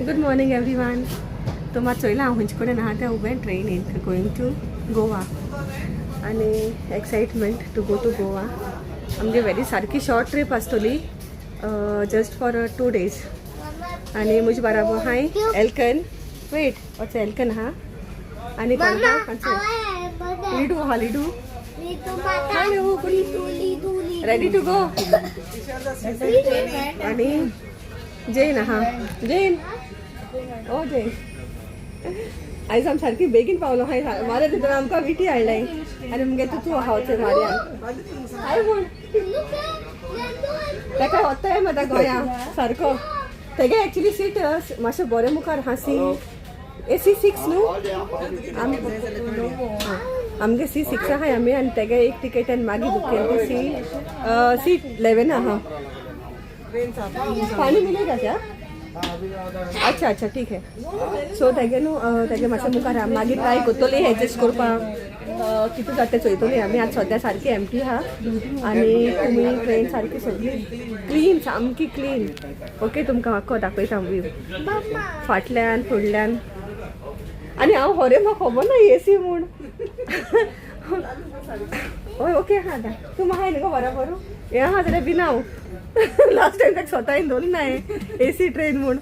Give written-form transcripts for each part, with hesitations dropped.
Good morning everyone. तो मात चोयला हांव खंयचे कडेन आहा त्या उबें ट्रेनीन गोईंग टू गोवा आनी excitement to go to Goa. आमगे व्हेरी सारकी शॉर्ट ट्रीप आसतली, जस्ट फॉर 2 डेज. आनी म्हजे बाराबो हाय एल्कन. वेट, वच एल्कन आहा आनी कोण आहा? लिडू आहा. Ledo, hello. Ready to go. आणि जैन आहा. जैन, ओ जैन, आयज आम सारकी बेगीन पावलो. हाय मारे, तितून आमकां विटी हाडलाय आनी मुगे तूं तूं आहा थंय मार्यान. हाय म्हूण ताका वताय म्हाका गोंया सारको. तेगे एक्चुली सीट मातशें बरें मुखार आहा. सी ए सी 6 न्हू. आम आमगे सी 6 आहाय आमी आनी तेगे एक टिकेट आनी मागीर बूक केली ती सी सी 11 आहा. पानी मिलेगा क्या? अच्छा अच्छा, ठीक है. सो तेगे न्हू तेगे मातशें मुखार आहा. मागीर ट्राय करतली एडजस्ट करपाक. कितें जाता तें चोयतली आमी. आतां सद्या सारकी एमटी आहा आनी तुमी ट्रेन सारकी सगळी क्लीन, सामकी क्लीन. ओके, तुमकां आख्खो दाखयता व्यू फाटल्यान फुडल्यान. आनी हांव खरें म्हाका खबर ना एसी म्हूण. हय, ओके आहा. आतां तूं म्हाका न्ही गो बरोबर हें आहा जाल्यार बिना हांव लास्ट टायम ताका स्वता दवरलें ना एसी ट्रेन म्हूण.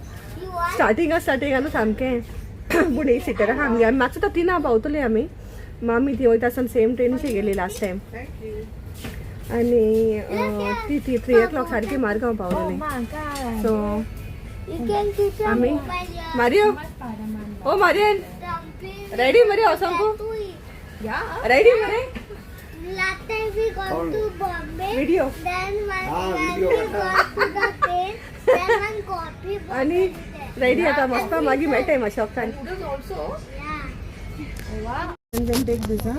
स्टार्टिंगा स्टार्टिंगानू सामकें. पूण एक सिटर आहा आमगे. आमी मातसो तो तिना पावतली आमी. मामी ती वयता आसतना सेम ट्रेनीशी गेली लास्ट टायम आनी ती ती 3 ओ क्लॉक सारकी मारगांव पावलेली. सो आमी मारियो, ओ मारियन, रेडी मरे वचोंकू? रेडी मरे? Last time we got to Bombay. Video. Then when we got to the train, then one coffee bottle आनी there. Ready आतां मस्त. मागीर मेळटाय मातशें वखदान. Yeah. And then take this, हा.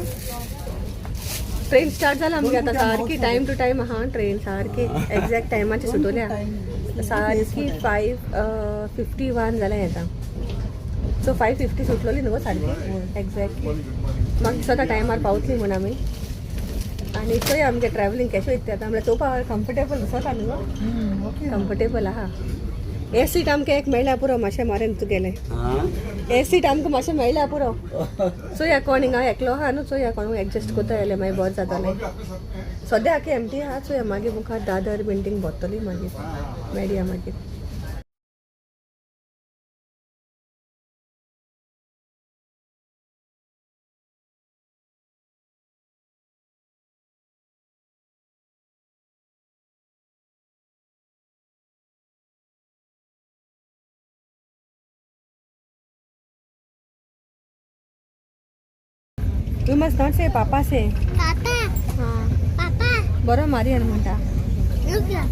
ट्रेन स्टार्ट जाला आमगे आतां. सारकी टायम टू टायम आहा ट्रेन. सारकी एग्जॅक्ट टायमाची सुटोल्या. सारकी 5:51 जाल्यार येता. सो 5:50 सुटलोली न्हू गो सारकी एग्जॅक्ट. म्हाका दिसता टायमार पावतली म्हूण आमी. आनी चोया आमगे ट्रॅवलिंग कशें वयता तें. आतां म्हळ्यार चोवपा कम्फर्टेबल दिसता न्हू गो? कम्फर्टेबल आहा. हे सीट आमकां एक मेळ्ळ्या पुरो. मातशें मारेन तुगेलें हे सीट आमकां मातशें मेळ्ळ्या पुरो. चोया कोण हिंगा एकलो आहा न्हू. चोया कोण एडजस्ट करता जाल्यार मागीर बरें जातलें. सद्या आख्खी एमटी आहा. चोया मागीर मुखार दादर बिल्डींग भरतली, मागीर मेळया मागीर. You must not say, papa say. Papa, हां. Papa, बरो मारियन म्हणटा. Look here.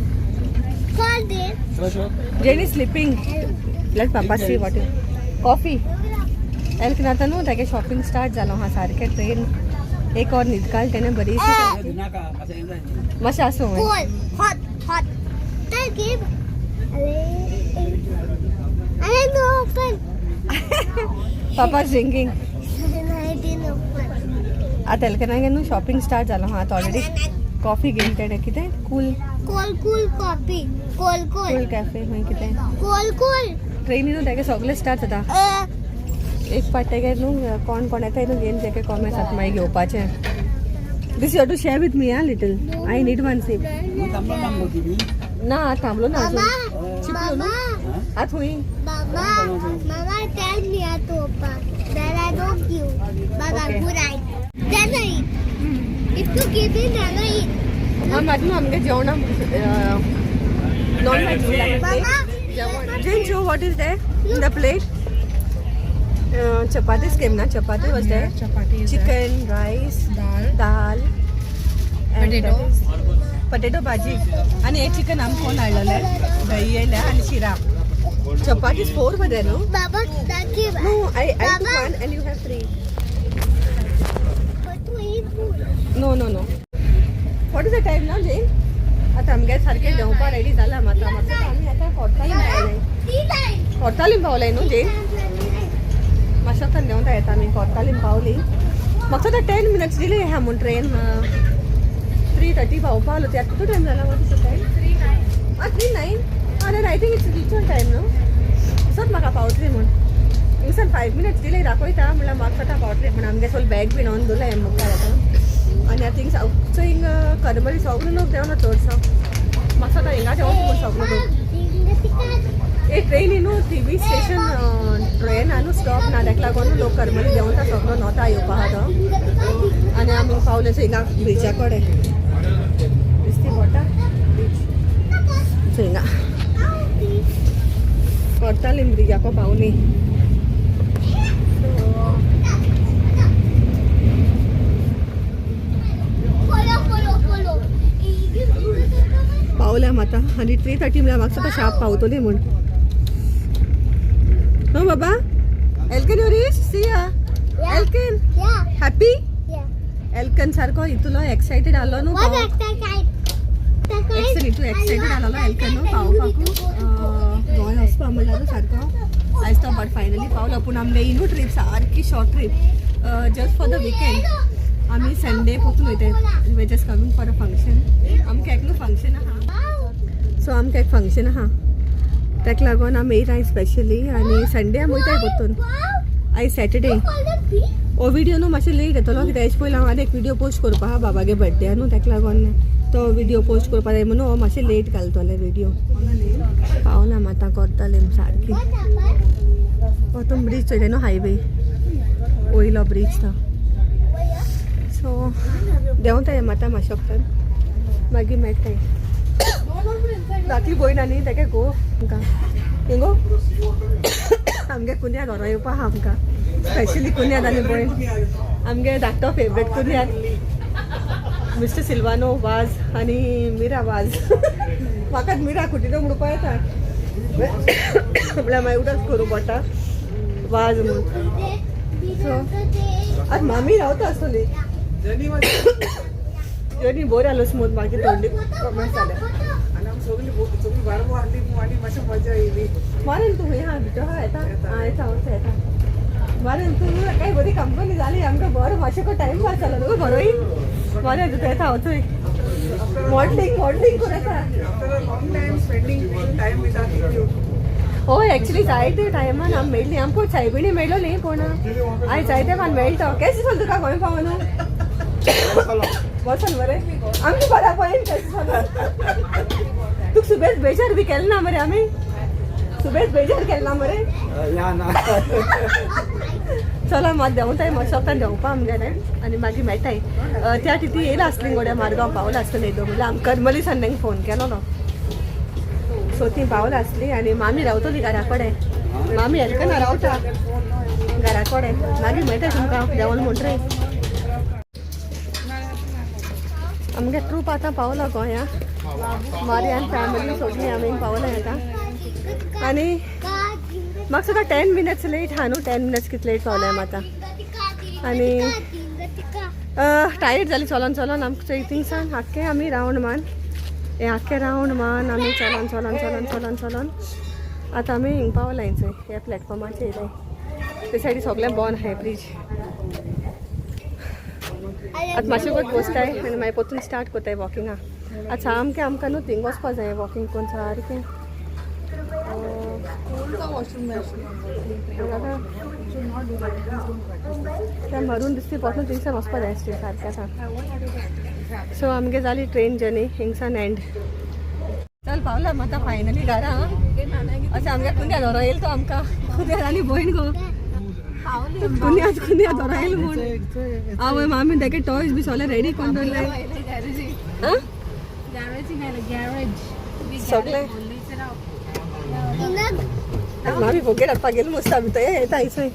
Call this. Jane is sleeping. Let papa see what is coffee. Elk आतां न्हू तागे शॉपिंग स्टार्ट जालो आहा सारकें. ट्रेन एक और न्हीद काल तेणें बरी. मातशें आसूं. Cold, hot, hot. Thank you. I no open. Papa drinking. I didn't open. आतां एल्कनागे न्हू शॉपिंग स्टार्ट जालो आहा. आतां ऑलरेडी कॉफी घेयली तेणें. कितें cool? Cold, cool coffee. Cold, cool cold. Cafe खंय कितें. Cold, cool. ट्रेनी न्हू तेगे सगळें स्टार्ट जाता. एक पाट तेगे न्हू कोण कोण येता न्हू घेवन तेगे कॉमेस आतां मागीर घेवपाचें. This you to share with me. Ah, little I need one sip. ना, थांबलो ना अजून. Mama, चिपलो न्हू. Mama, आतां खंय? Mama, Mama, tell me how to open. Then I don't give. Baba, Okay. Good night. Then I eat. If you give me, then I eat. हा माझं आमगे जेवण non veg. Mama, जेवण. Jane, show what is there in the plate. Chapatis came na? Chapati was there. Chapati is there. Chicken, rice, dal, dal, Potato. Potato भाजी आणि हे chicken आम कोण हाडलेलें. दही येयल्या आणि शिरा. चपाती फोर मध्ये न्हू? Baba, thank you. No, I took Baba. One and you have three. But to eat food. No. What is the time now, Jane? आतां आमगे सारकें जेवपा रेडी जाला. आतां मातसो आमी आतां कोर्तालीम पावले. Tea time. कोर्तालीम पावले न्हू जेन? मातशें आतां देंवता येता आमी. कोर्तालीम पावली. म्हाका आतां 10 मिनट्स डिले आहा म्हूण. ट्रेन 3:30 पावपा आलो. ते आतां कितलो टायम जाला? What is the time? 3:09. Ah, 3:09. Ah, then I think it's reach on time, no? दिसत म्हाका पावली. पावतली म्हूण. हिंगसान 5 मिनट्स डिले दाखयता म्हणल्यार म्हाका जाता पावतले, पूण आमगे सगळें बॅग बीन ऑन दवरलां हें मुखार आतां. आनी आतां हिंग सो हिंग करमली सगलो लोक देंवना चडसो. म्हाका जाता हिंगा देंवता पूण सगलो लोक. ए ट्रेन न्हू थिवी स्टेशन ट्रेन न्हू स्टॉप ना, ताका लागून लोक करमली देंवता सगलो, नोता येवपा आहा तो. आनी आमी पावले हिंगा ब्रिजा कडेन, दिसती पडटा ब्रीज. सो हिंगा करताली ब्रिजाको पावली. So Follow, follow, follow. पावल्या आतां आनी 3:30 म्हळ्यार म्हाका दिसता शार्प पावतली म्हूण. न्हू बाबा Alcon, you reach? See ya Elkin. Yeah, happy? Yeah. Alcon सारको इतलो एक्सायटेड आलो न्हू What पाव exercise? Actually इतलो एक्सायटेड आलोलो एल्कन न्हू पावपाकू, गोंय वचपा म्हणल्यार सारको आयज तो. बट फायनली पावलो. पूण आमगे ही न्हू ट्रीप सारकी short trip, just for the weekend. आमी संडे पोतून वयताय. We just coming for a function. आमकां एकलो फंक्शन आहा. सो आमकां एक फंक्शन आहा, ताका लागून आमी येयलाय स्पेशली आनी संडे आमी वयताय पोतून. आयज सॅटर्डे. हो व्हिडिओ न्हू मातशें लेट येतलो, कित्याक हेजे पयलीं हांव आनी एक व्हिडिओ पोस्ट करपा आहा. बाबागे बड्डे न्हू, ताका लागून तो व्हिडिओ पोस्ट करपा जाय म्हणून हो मातशें लेट घालतले व्हिडिओ. पावला आमी आतां करताले सारकी. हो तो ब्रीज चोयले न्हू, हायवे वयलो ब्रीज तो. सो देंवताय आतां मातशें वखदान, मागीर मेळटाय. धाकली भयण आनी तेका गो आमकां हिंगो आमगे कुन्याद व्हरो येवपा आहा आमकां, स्पेशली कुन्याद. आनी भयण आमगे धाकटो फेवरेट कुन्याद, मिस्टर सिल्वानो वाज आनी मिरा वाज. म्हाकाच मिरा कुटिनो म्हणपा येता, म्हळ्यार मागीर उदक करूं पडटा वाज म्हूण. सो आतां मामी रावता आसतली. जर्नी बोर जालो स्मूथ, मागीर थोडी कमेंट जाल्या. आनी आमी सगळी सगळी बारबो हाडली आनी मातशी मजा येयली. मारून तूं खंय आहा? भितर आहा? येता आं, येता वता येता. मारून तूं काय बरी कंपनी जाली आमकां. बरो मातशें टायम पास जालो न्हू. बरोय बरें तुका येता वचूय मॉडलिंग मॉडलिंग करूं येता. After a long time spending time with our you. हय, एक्चुली जायते टायमान आमी मेळ्ळी. आमकां सायबिणी मेळ्ळो न्ही, पूण आयज जायते मान मेळटा. केशें दिसलें तुका गोंय पावोन? वचोन मरे आमचें बरें पळयन. केशें दिसलें तुका? सुबेज बेजार बी केलें ना मरे? आमी सुबेज बेजार केलें ना मरे? ना. चला, मात देंवताय मातशें वखदान देंवपा आमगेलें आनी मागीर मेळटाय. त्या तिती येयला आसली गोड्या मारगांव पावला आसतलें येदो म्हणल्यार आमकां करमली सान तांकां फोन केलोलो. सो ती पावला आसली आनी मामी रावतली घरा कडेन. मामी एलकना रावता घरा कडेन. मागीर मेळटा तुमकां देंवल म्हणटरी. आमगे ट्रूप आतां पावला गोंया. मारियान फॅमिली सोडली आमी पावला आतां. आनी म्हाका सुद्दां 10 मिनट्स लेट आहा न्हू, 10 मिनट्स कितले लेट पावले आमी आतां. आनी टायर्ड जाली चलोन चलोन. आमकां थिंगसान आख्खे आमी रावंड मान हे आख्खे रावंड मान आमी चलोन चलोन चलोन चलोन चलोन आतां आमी हिंग पावला. हिंगसर ह्या प्लॅटफॉर्माचेर येयलाय. ते सायडी सगळें बंद आहाय ब्रीज. आतां मातशें कोत बसताय आनी मागीर परतून स्टार्ट करताय वॉकिंगा. आतां सामकें आमकां न्हू थिंग वचपा जाय वॉकिंग करून सारकें. वॉशरूम. हांगा त्या मरून दिसती पोटून थिंगसान वचपा जाय आसली सारकें आतां. सो आमगे जाली ट्रेन जर्नी हिंगसान एंड. चल, पावला आतां फायनली घरा. अशें आमगे कुंद्या दोरो येयल तो आमकां. कुंद्या आनी भयण गो कुन्याद कुन्या दोरो येयल म्हूण. आवय, मामी तेके टॉयज बी सगळे रेडी करून दवरले. आं, सगळे मामी फोगेट हाडपाक गेली मस्त. आमी थंय येता हांयसर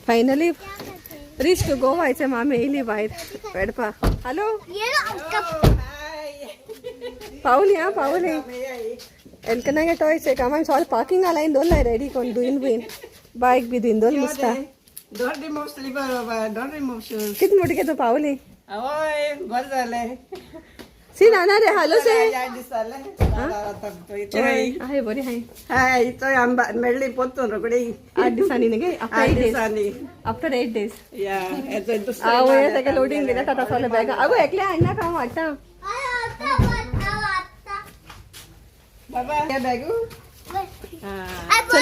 फायनली रीच टू गोवा. हांयसर मामी येयली भायर पेडपा. हॅलो, पावली. आं, पावली. एलकनागे टॉयस एक आमी सगळें पार्किंगा लायन दवरलाय रेडी कोण धुयन बीन बायक बी धुयन दवरली मुसता. Don't remove slipper बाबा, don't remove shoes. कित मोटी तूं पावली? आवय, बरें जालें. सी नाना रे, हॅलो से. याद दिसतालें. हाय, बरी हाय. हाय, चोय आमी मेळ्ळी पोत्तून रोखडी. 8 दिसांनी न्ही गे? After 8 8 days. दिसांनी. After 8 days. या, येचो दुसरो. आवय, तेका लोडींग दिलें आतां सगळें बॅगां. आवय, एकलें हाडनाका, हांव हाडटा. बाबा, हे बॅगू.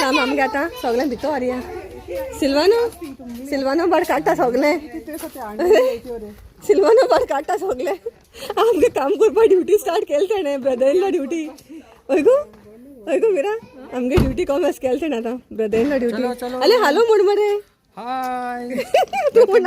चला आमगे आतां सगळें भितर व्हरया. सिल्वानो, सिल्वानो बड काडटा सगळें. सिल्वानो बड काडटा सगळें. आमगे काम करपा ड्युटी स्टार्ट केली तेणें, ब्रदर इन लॉ ड्युटी. हय गो, हय गो मिरा, आमगे ड्युटी कॉमर्स केली तेणें आतां, ब्रदर इन लॉ ड्युटी. अरे हॅलो म्हण मरे. हाय. तूं म्हण.